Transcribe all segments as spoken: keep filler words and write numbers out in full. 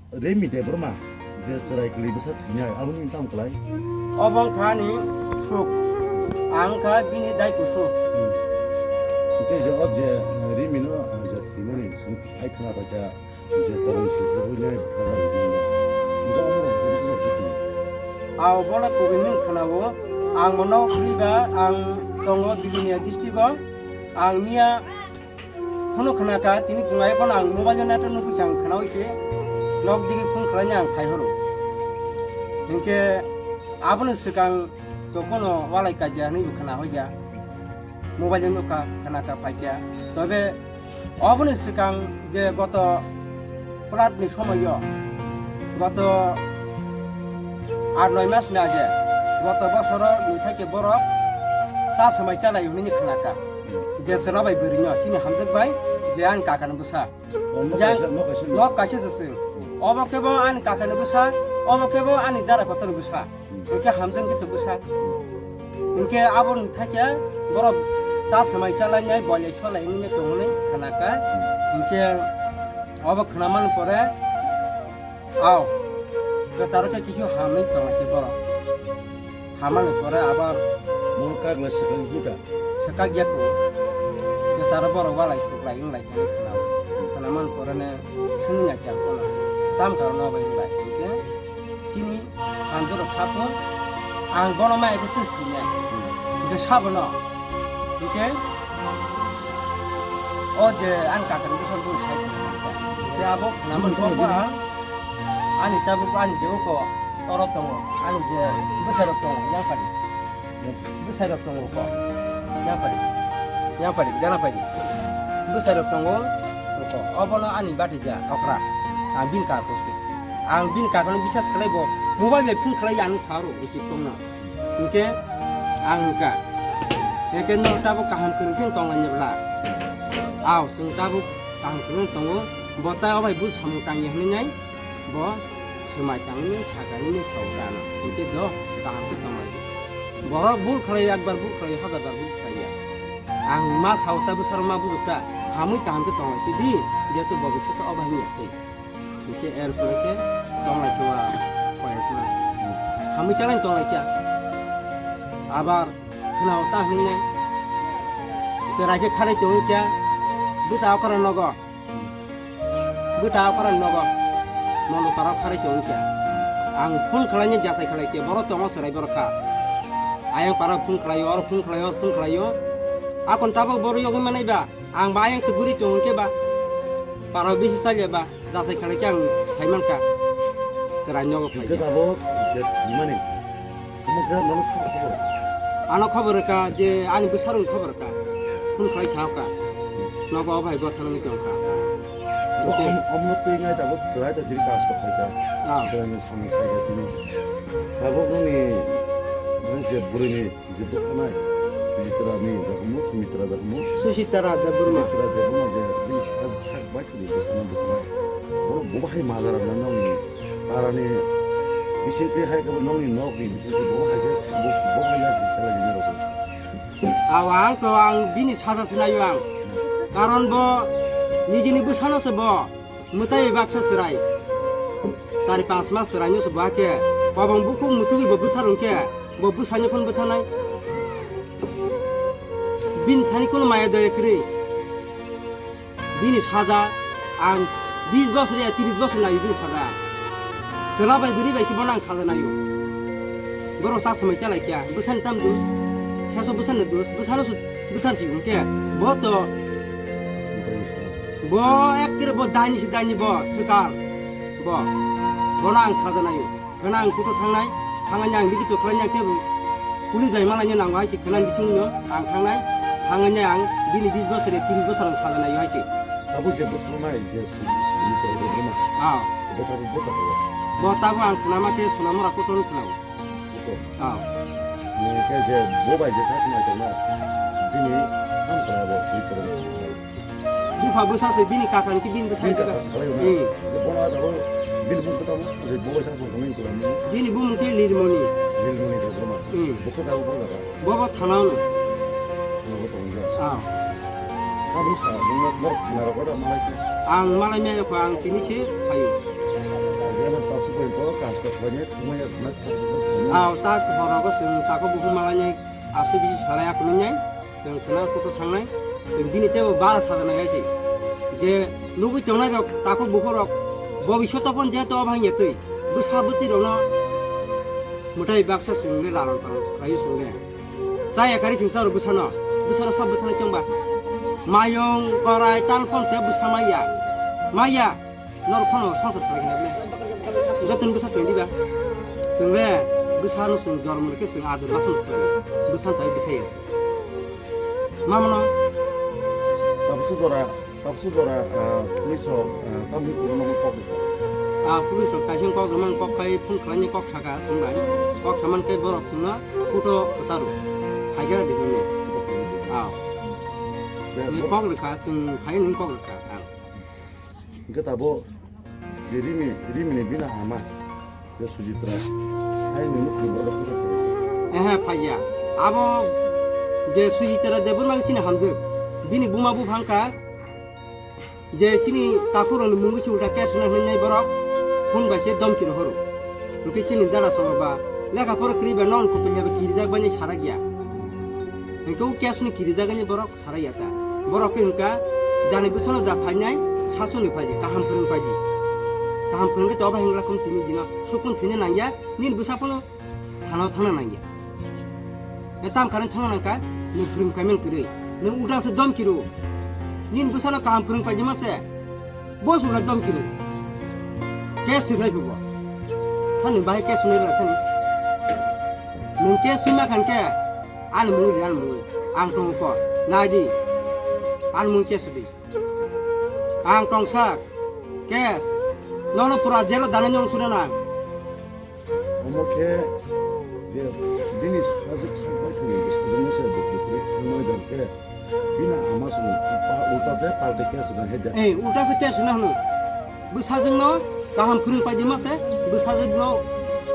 Remi Debbarma je chwrai kwlwi bwsa thwinai, aboni tamo kwlai? Obo wngkha ani suk, ang wngkha bini dai kusu. Hmm. Hwnkhe je o je, eh, Remi no, eh, je thwimani song hai khna bai kha, je kabang sijak bai nai bukhar bai nai. Hwnkhe omo rok bwsa thwinai. Ao bono kubui hwnwi khna-o, ang bono kwrwi ba ang tongo Bilonia district-o, ang miya Phano khna kha, tini phungai phano ang mobile o naitha nugwi khe ang khnaui khe nok digi phone khlaina ang phai horo. Hinkhe aboni swkang to kono walai kaija hinwi bo khna hoija. Mobile o nukha, khna kha, phai kha. Tobe oboni swkang je goto flood ni somoio, goto aat noi mas ni age, goto bosoro ni thai khe borok cha swmai chalai hinwi khna kha. Je chwla bai bwrwino chini hamjwk bai je ani kakani bwsa. Oh, nok yang kaisa, nok kaisa. Nok kaisa se se. Hmm. Obo khe bo ani kakani bwsa, obo khe bo ani dara kotorni bwsa. Hmm. Hinkhe hamjwk khe to bwsa. Hmm. Hinkhe aboni thakhe borok cha swmai chalai nai, bolai cholai wngwi tongmani khna kha. Hmm. Hinkhe obo khna man pore, Ao, kwcharo khe kisu hamwi tonglai khe borok. Hamani pore abar Mol kagla swkang juda. Swkak ya ko. Kwcharo borok walai suklai wnglai khe khna-o. Khna man pore ne swngwi nai khe ang kono. Tam karon obo wnglai. Hinkhe chini hamjwk rok saphung ang bono ma ekhe twis thwinai. Hinkhe sabono. Hinkhe o je ani kakani bwsarok bini sai tongkha. Hinkhe abo khna man kok bo ang Ani tabuk ani je uko oro tongo, ani je bwsai rok tongo, yang pari. Bwsai rok tongo uko, yang pari. Yang pari, gana pari. Bwsai rok tongo uko. Obono ani bati ja okra. Ang bini kar kusu. Ang bini kar kono bisas khlai bo. Mobile bai phone khlai ang sa ro usi tongna. Hinkhe ang wngkha. Hinkhe no tabuk kaham kwrwng khe tonglainai bwla. Ao, chwng tabuk kaham kwrwng tongo. Bo tai o bai bul samung tangya hinwi nai. Bo swmai tangwi sakani ni sao tana. Hinkhe do kaham khe tonglai. Borok bul khlai, ekbar bul khlai, hajar bar bul khlai ya. Ang ma sao ta bwsarok ma bujukta. Hamwi kaham khe tonglai sidi. Jehetu bobishoto o bai wngya khe. Hinkhe er pore khe tonglai khe wa koyekma. Hamwi chalai tonglai khe. Abar khwnao ta hwnwi nai. Chwrai khe kharwi tongwi khe. Bwta okra nogo. Bwta okra nogo. Mondo para kharwi tongwi khe. Ang phone khlaini jachai khlai khe. Borok tongo chwrai borok kha. Ayang para phone khlaio, oro phone khlaio, oro phone khlaio. Akon tabuk borok yogwi manai ba. Ang ba ayang se guri tongo khe ba. Para bisi chalia ba. Jachai khalai khe ang sai mankha. Chwrai nogo khlai Hwnkhe khe. Tabuk je thwimani. Omo khe nono sa khobor. Ano khobor rwkha je ani bwsarokni khobor rwkha. Phone khlai sa kha. Nogo o bai gotha nangwi tong kha. Omo, omo twi ngai tabuk chwrai ta jiri kasto khlai kha. Ah. Chwraini samung khlai kha tini. Tabuk nini, nang je bwrwini Je bwkhanai, Sujitra ni dakumu, Sumitra dakumu. Susitara Debbarma. Sumitra Debbarma je bini sak, sak bai khwlwi bwsano bwkhanai. Bono bo bahai majarak na nokni parani bisingtwi hai khe bo nokni nokni bisingtwi bo bahai khe sabo bo bahai ya khe khlai ni rokho. Aw ang to ang bini saja se naio ang. Karon bo nijini bwsano se bo. Mwtai baksa chwrai. Chari pas mas chwraino se bo hakhe. Kobong bukhuk muthugwi bo bwthar hwnkhe bo bwsaino phone bwtharnai. Bini thani kono maya daya kwrwi. Bini saja ang bis bosor ya tris bosor naio bini saja. Chwla bai bwrwi bai khe bono ang saja naio. Borok cha swmai chalai kha. Bwsani tam dos. Saso bwsani dos. Bwsano se bwthar si hwnkhe. Bo to Bo ekkere bo daini se daini bo swkang. Bo. Bono ang sajanaio. Khwna ang kuto thangnai. Thangani ang likito khlainai ang tebo. Police bai malaina nango hai se khwnani bisingno ang thangnai. Thangani ang bini bis bosor tris bosor ang sajanaio hai se. Abo je bwkhanai je su-, sumitra bwkhanai. Ah. Bo tabo bo tabo. Bo tabo ang khwnama khe Sonamora kuto khwnao. Ito. Ah. Ni khe je bo bai je sa sumai tongna. Bini ham kra bo, bini kra bo. Bupha bwsa se bini kakan ki bini bwsa. Bini kakan se khalai na. Hmm. Je bo na da bo bini bung kota mo, je bo bai sa sumai tongna ni sumai mo. Bini bung khe Lirmoni. Lirmoni to bo ma. Hmm. Bo kota bo bo da. Bo bo thana no. Bo bo tong ja. Ah. Ka bwsa, bo mo thana ro ko da malai se. Ang malai me ko ang tini se phayo. Aw, tak horogo chwng tako buphang malainai, aswk bisi salai akunungnai, chwng khwna kutu thangnai, chwng bini teibo bara sajaknai hai se. Je nugwi tongnai rok, tako buphang rok, bobisyoto phon jehetu obo hanya twi, bwsa bwtwi rokno mwtai baksa chwng le laron paron khlaiwi chwng le. Chaya kari chwng charo bwsano, bwsano sab bwthana chwngba. Mayung, korai, tal phon se bwsa maya. Maya. Nor phano songsa khlai khe nai. Jotoni bwsa tong diba. Chwng le bwsano chwng jormo khe chwng ador basan khlai. Bwsa tai bwthai ya. Mamano. Tabsu jora, tabsu jora, ah, police rok, ah, tamni kuno kok rwkha. Ah, police rok kaisa kok rwmani kok khai phone khlaini kok saka chwng bai. Kok saman khe borok chwngno kuto kwcharo. Haigra di hwnwi. Ah. Ni kok rwkha chwng phai nung kok rwkha. Ah. Hingke tabo je Rimi, Rimi ni bini ama, je Sujitra, hai ni nuk ni borok kisa kisa. Ehe, phaiya. Abo je Sujitra de buma sini hamjak. Bini buma buphang kha, je chini takhuk rokni mungwi se ulta case hwnwi nai borok, phone bai se domki rohoro. Hingke chini dada songba, lekha pora kwrwi ba non kutung ya ba kirijak bai sarak ya. Hingke o case ni kirijak ni borok. Sarai ya ta. Borok khe hwnkha, jani bwsano ja phainai, sasuni phaidi, kaham phwrwng phaidi. Kaham phwrwng khe to obo hingra kum tini dino, sukun thwina nangya, nini bwsa phano thana thangna nangya. E tam kharwng thangna nangkha, nwng phwrwng phaimani kwrwi. Nwng ulta se dom kiru. Nini bwsano kaham phwrwng phaidi ma se, bo se ulta dom kiru. Case sirnai phubo. Thani bahai case sirnai rwla thani. Nwng case sima khan khe, ani mungwi ri, ani mungwi. Ang tongo ko. Nai di. Ani mungwi case di. Ang tongsa. Case. Nono pura jelo dana nyong suna na. Omo khe je bini sajwk sak bai thangwi bwsajwkno se bukti phuri thangmani dor khe bini ama song pa ulta se palte case na he ja. Eh, ulta se case na hwno. Bwsajwkno kaham phwrwng paidi ma se bwsajwkno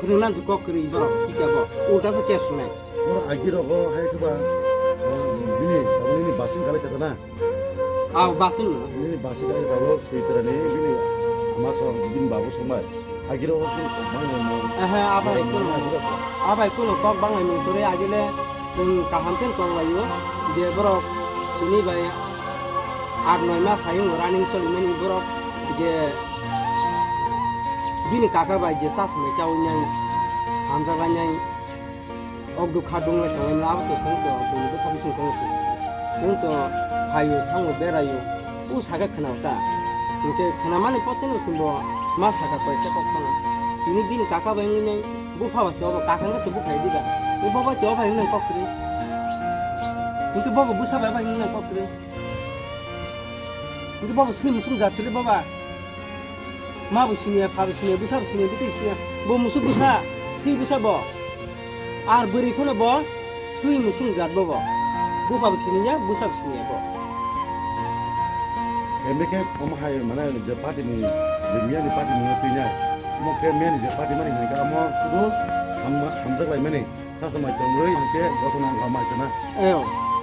phwrwngna kok kwrwi borok tikya bo ulta se case na. Oro agi rogo hai khe ba, ah, bini, abo nini basing kalai kata na? Ah, basing no. Nini basing kalai kata bo sui tera ni bini ama song bini babu song bai. Agi rogo kok bang lai mo. Aha, abai kuno. Abai kuno kok bang lai mo kore agi le chwng kaham khe tong lai o je borok tini bai ar noi mas hai running soli mani borok je bini kaka bai je chasmai chawi nai hamjak lai nai. Ok dukha dungla tongwi mla abo to chwng to bini bwkha bising tongo chwng. Chwng to phaio thango beraio. U saka khwnao ta. Hwnkhe khwnamani poteno chwngbo ma saka koi khe kok phano. Tini bini kaka bai wngwi nai bupha ba se obo kaka wngkha to buphai diba. Tei bobo te obo hai wngwi nai kok kwrwi. Hwnkhe bobo bwsa bai bai wngwi nai kok kwrwi. Hwnkhe bobo swi musung jat chwli baba. Ma bo siniya, pha bo siniya, bwsa bo siniya, bwtwi siniya. Bo musuk bwsa, swi bwsa bo. Ar bwrwi phano bo swi musung jat bo bo. Bupha bo siniya, bwsa bo siniya bo. Emne khe omo hai mane je party ni, je miya ni party ni twi nai. Omo khe miya ni je party mani hwnka omo sudu ham-, hamjak lai mani. Sasa mai tongwi hwnkhe gotho nang kha mai khna. Eyo,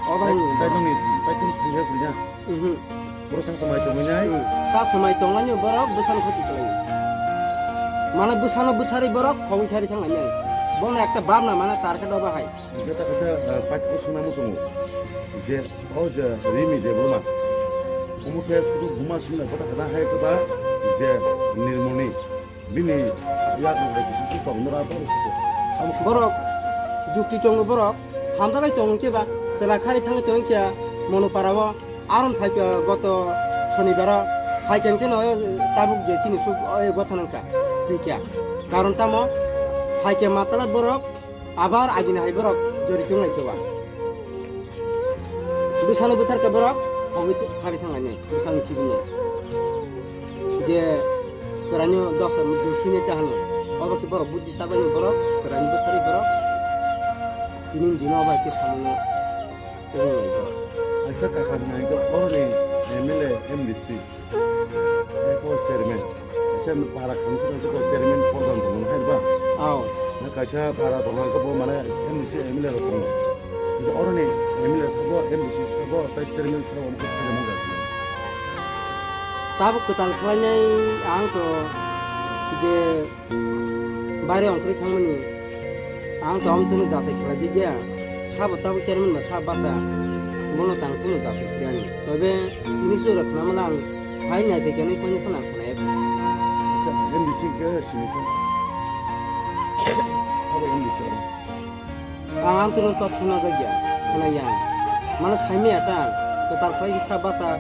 o bai. Tai, tai nongni, tai tong sungya kuya. Mhm. Boro sasa mai tongwi nai. Mhm. Sasa mai tonglaini borok bwsano khoti khlai. Mane bwsano bwtharwi borok khogwi thari thang lainai. Bono ekta bab na mane target obo hai. Hwnkhe ta kaisa, eh, paithago sungna muchungo. Je, o je Rimi Debbarma. Omo khe sudu buma sungna kota khna hai kota je Nirmoni. Bini yakni bai kisa suk tongo, nora tongo. Borok jukti tongo borok, hamdalai tongo khe ba, chwla khari thangwi tongo khe Monopara o, aron phai khe goto Sonibaro, phai khe khe no tabuk je chini suk, o, gotha nangkha, thwi khe. Karon tamo, phai khe matala borok, Abar agini hai borok jori chunglai khe ba. Bwsano bwthar khe borok hogwi thari thang lainai, bwsano kibini. Je chwraino dosa dusini ta hano. Obo khe borok buddhi sabaini borok, chwraino bwthari borok. Tini dino bai khe samungno tongwi lai borok. Acha kaka nai khe oroni M L A, M D C. Eko chairman. Kaisa para khamsa khamsa ko chairman program tongo hai ba? Aw. Na kaisa para tongo ko bo mane M D C M L A rok tongo. Oroni M L A sabo, M D C sabo, tai chairman sabo, ko chairman ga. Tabuk kwtal khlainai ang to je. Are ongkhorwi thangmani ang to amtwino jachai khlai di dia. Sabo tabuk chairman ba sabo basa bono tang kuno jachai khlai ani. Tobe tini sura khna mala ang hai nai pekani kono khna khna ya. Acha, M D C ke sini sa. Abo M D C abo. Ang amtwino to khna jagya, khna yang. Mana saimi ata, to tar khlai sabo basa,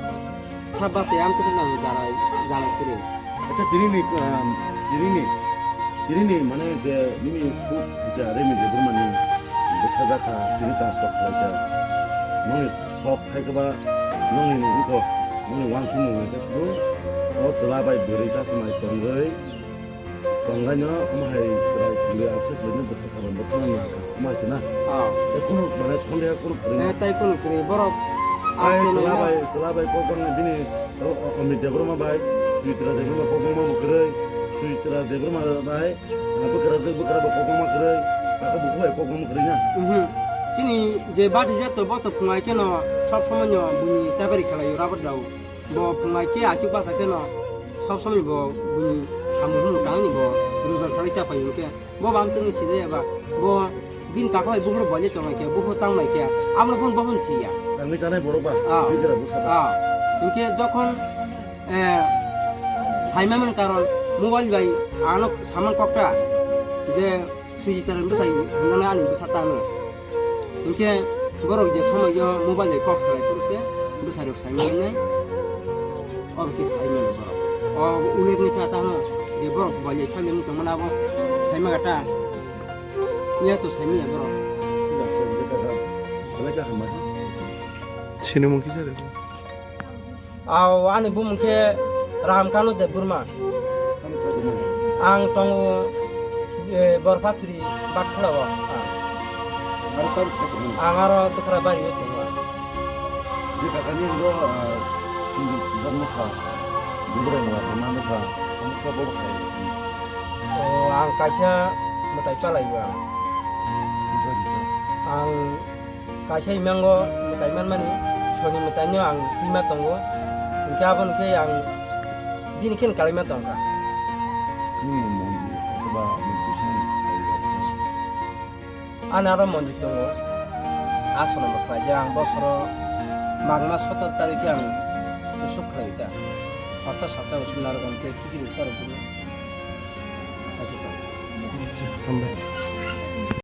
sabo basa amtwino nang jara, jara kiri. Acha, tini ni, um, tini ni, tini ni, mane je, nini suk, ja, Remi Debbarma ni, bwkha jakha, tini transfer khlai kha. Nini sok khai kha ba, nini ni wngkha, nini wansuk nung khe suru, o chwla bai bwrwi chasmai tongwi, tonglaino, omo hai chwrai bwrwi abse bwrwi bwkha kha ba, bwkha na kha, omo hai se na. Ah. E kunu, mane, sondeha kunu kwrwi na. Eh, tai kunu kwrwi, borok. Tai aste chwla naima. Bai, chwla bai kok bangni bini O, o, Amit Debbarma bai, Suchitra Debbarma kok bangma mwkhwrwi, Suchitra Debbarma bai, ah, bwkrajwk bwkra bo kok bangma kwrwi, abo buku bai kok bangma kwrwi na. Mhm. Chini je bati jato bo to phungai keno sob somoi no buni tabari khalai rabar dao. Bo phungai ke achu basa keno sob somoi bo buni samung humung tangni bo rujak khalai chapai hwnkhe. Bo bam tongni sijaya ba, bo bini kaka bai buphuru bolai tongnai khe, buphuru tangnai khe, abo phone bo phone siya. Tangwi chanai borok ba, ah, bini jora bwsa ba. Ah, hinkhe jokhon, eh, saimani karon mobile bai ano saman kokta je Sujita ron bwsai hinmani ani bwsa tano. Hinkhe borok je somoio mobile bai kok salai phuru se bwsai rok saimani nai. Oro khe saimani borok. O ulir ni kha tamo je borok bai le khali mung tongmani abo saima gata. Iya to saimani borok. Iya, se, ini kata, boleh kah, Hamad? Sini mungkin saya. Aw, ani bumung khe Ramkanu Debbarma. Ang tongo, eh, Borpatri Batkholao. Ang aro Bwkra Bari o tongo. Je kakani ro, ah, sinduk jokno kha, bubra no kha, mano kha, ang kha bo khai. O, ang kaisa mwtai palai o ang. Ang Kaisa imango mwtai manmani, soni mwtaino ang twima tongo, hinkhe aboni khe ang bini khe kalaima tongkha. Nini mondi, otoba nini bising. Ani aro mondi tongo, aswrwng bo khlaijak ang bosoro Magh mas sotor tarikhe ang usuk khlaio ta, hasta sapta usuk narwk ang khe khichiri usuk rwk bini. Hambai.